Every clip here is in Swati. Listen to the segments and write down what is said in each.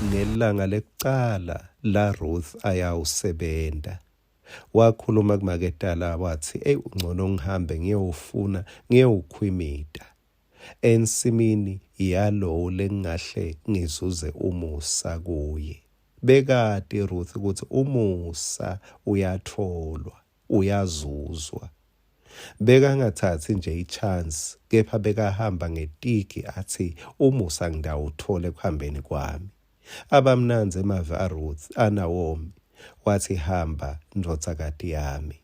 Ngelilanga lekucala laRuth ayawusebenta, wakhuluma kumaketala watsi, Eyi, ngcono ngihambe ngiyewufuna ngiyewukhwimita ensimini yalowo lengingahle ngizuze umusa kuye. Bekati Ruth kutsi umusa uyatfolwa, uyazuzwa. Bekangatsatsi nje i-chance kepha bekahamba ngetigi atsi umusa ngitawutfola ekuhambeni kwami. Abamnandzi emavi aRuth aNawomi watsi hamba ndvodzakati yami.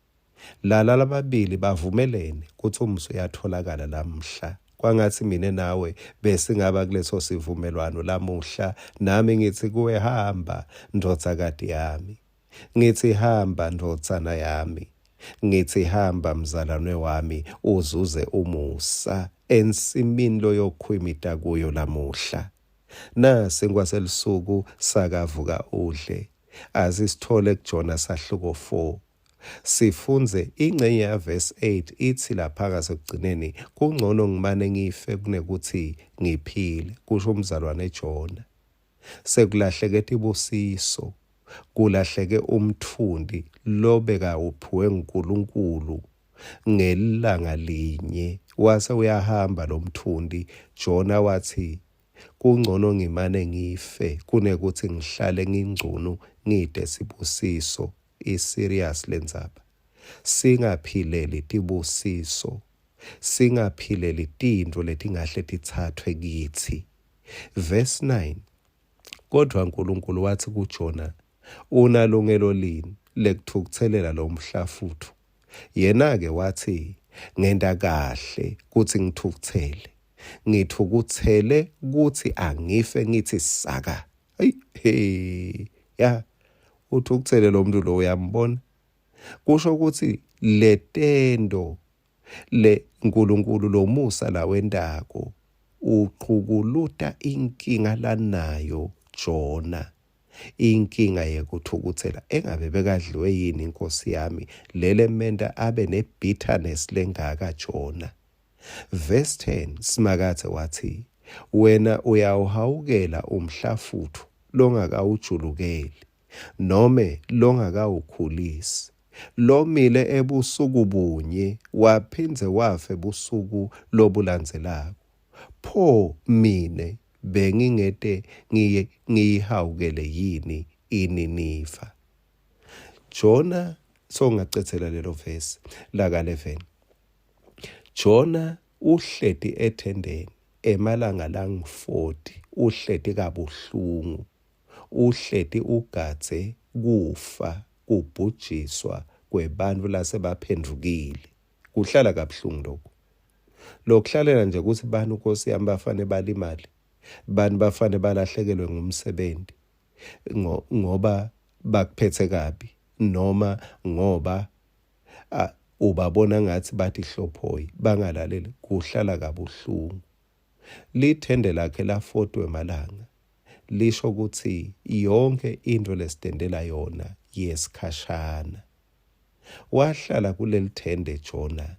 Lala lababili bavumelene kutsi umusa uyatfolakala lamuhla. Kwangatsi mine nawe besingaba kuleso sivumelwano lamuhla nami ngitsi kuwe hamba ndvodzakati yami. Ngitsi hamba ndvodzana yami, ngitsi hamba mzalwane wami uzuze umusa ensimini loyokhwimita kuyo lamuhla. Nasi ngwaselusuku sakavuka udle. Asisithole kuJona sahluko 4. Sifundze ingcenye yavesi 8 itsi lapha ngasekugcineni kungcono ngimane ngife kunekutsi ngiphile, kusho umzalwane Jona. Sekulahleke tibusiso, kulahleke umtfunti lobekawuphiwe nguNkulunkulu ngelilanga linye, wase uyahamba lomtfunti. Jona watsi, Kungcono ngimane ngife kunekutsi ngihlale ngingcunu ngite sibusiso. I-serious lendzaba. Singaphileli tibusiso, singaphileli tintfo letingahle titsatfwe kitsi. Verse 9 Kodvwa Nkulunkulu watsi kuJona, Unalungelo lini lekutfukutselela lomhlafutfo? Yena-ke watsi, Ngenta kahle kutsi ngitfukutsele. Ngitfukutsele kutsi angife ngitsi saka. Eyi he ya utfukutsele lo muntu lo uyambona. Kusho kutsi letento Le Nkulunkulu lomusa lawentako uchukuluta inkinga lanayo Jona, inkinga yekutfukutsela. Engabe bekadliwe yini inkosi yami lele menta abe ne bitterness lengaka Jona. Verse 10 Simakadze watsi, Wena uyawuhawukela umhlafutfo longakawujulukeli nome longakawukhulisi, lomile ebusuku bunye waphindze wafa ebusuku lobulandzelako, pho, mine bengingete ngiyihawukele yini iNiniva? Jona, songacedzela lelo vesi laka-11. Jona uhleti ethendeni emalanga langu-40, uhleti kabuhlungu. Uhleti ugadze kufa, kubhujiswa kwebantfu lasebaphendvukile. Kuhlala kabuhlungu loku. Lokuhlalela nje kutsi bantfu Nkosi yami bafane balimale, bantfu bafane balahlekelwe ngumsebenti ngoba bakuphetse kabi noma ngoba ubabona ngatsi batihlophoyi bangalaleli, kuhlala kabuhlungu. Lithende lakhe lafotwa emalanga lisho kutsi yonkhe intfo lesitentela yona yesikhashana. Wahlala kulelithende Jona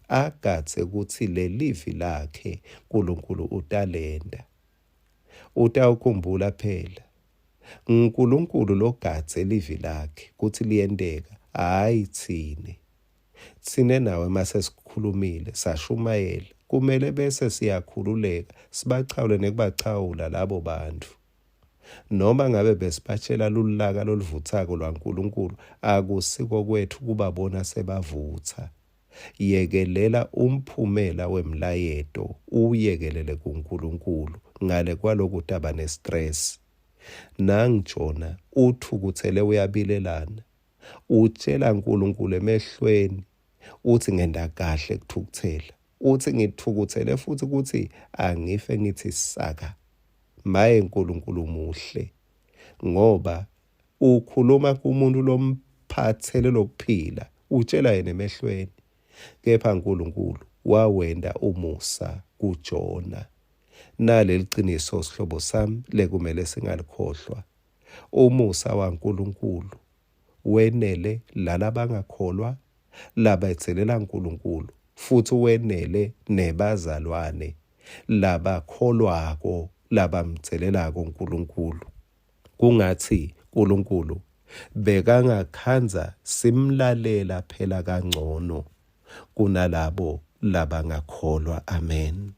agadze kutsi lelivi lakhe Nkulunkulu utalenta. Utawukhumbula phela nguNkulunkulu logadze livi lakhe kutsi liyenteka, hhayi tsine. Tsine nawe masesikhulumile sashumayela kumele bese siyakhululeka sibachawule nekubachawula labo bantfu. Noma ngabe besibatshela lulaka loluvutsako lwaNkulunkulu akusiko kwetfu kubabona sebavutsa. Yekelela umphumela wemlayeto uwuyekelele kuNkulunkulu ngale kwaloku utaba ne-stress. Nangu Jona utfukutsele uyabilelana. Utjela Nkulunkulu emehlweni utsi ngenta kahle kuthukutsela. Utsi ngitfukutsele futsi kutsi angife ngitsi saka. Maye Nkulunkulu muhle ngoba ukhuluma kumuntu lomphatsele lokuphila, utjela yena emehlweni. Kepha Nkulunkulu wawenta umusa kuJona. Naleli ciniso sihlobo sami lekumele singalikhohlwa. Umusa waNkulunkulu wenele lalabangakholwa, labedzelela Nkulunkulu, futsi wenele nebazalwane labakholwako labamdzelelako Nkulunkulu. Kungatsi Nkulunkulu bekangakhandza simlalela phela kancono kunalabo labangakholwa. Amen.